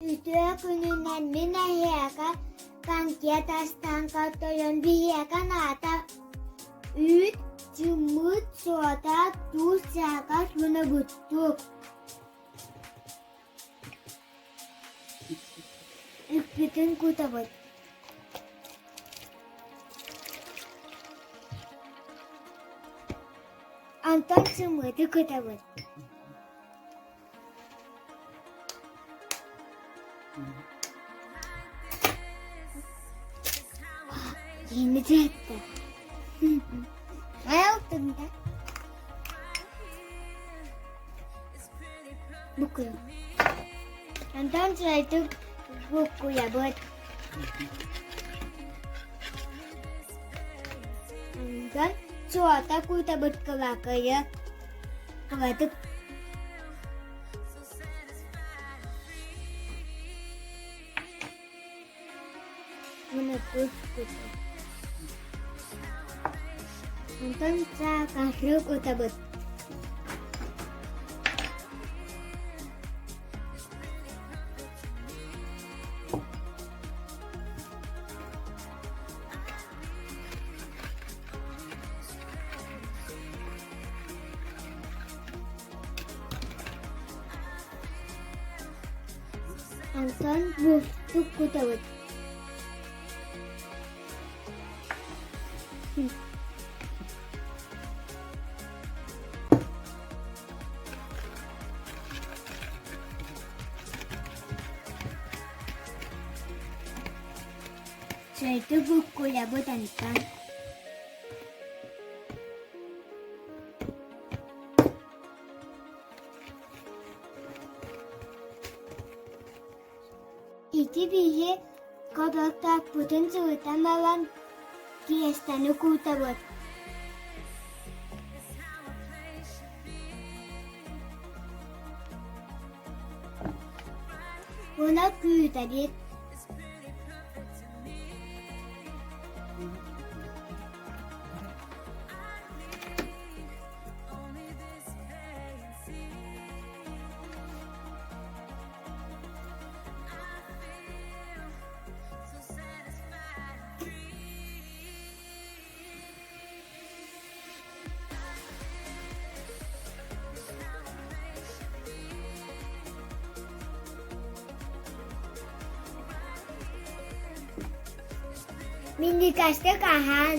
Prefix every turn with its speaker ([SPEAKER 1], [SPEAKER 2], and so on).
[SPEAKER 1] Үтүө күнүнэн мин эһиэхэ конфет астаан тойон биһиэхэ наада үүт, чыммыт, суота, туус, саакас муннубуттук. Үппүтүн кутабыт. Онтон сымыыты кутабыт. Yeni çıktı. Altında. Букуйа. Антон сайтык букуябыт. Онтон суота кутабыт кылаакайы кылатык Онтон саакаһы кутабыт. Онтон буспут кутабыт. Чайты буккуйабыт онтон. Ити биһи кобылтааппытын сылытан ылан тиэстэни куутабыт. Уна күүтэбит. Минньигэстик аһаан.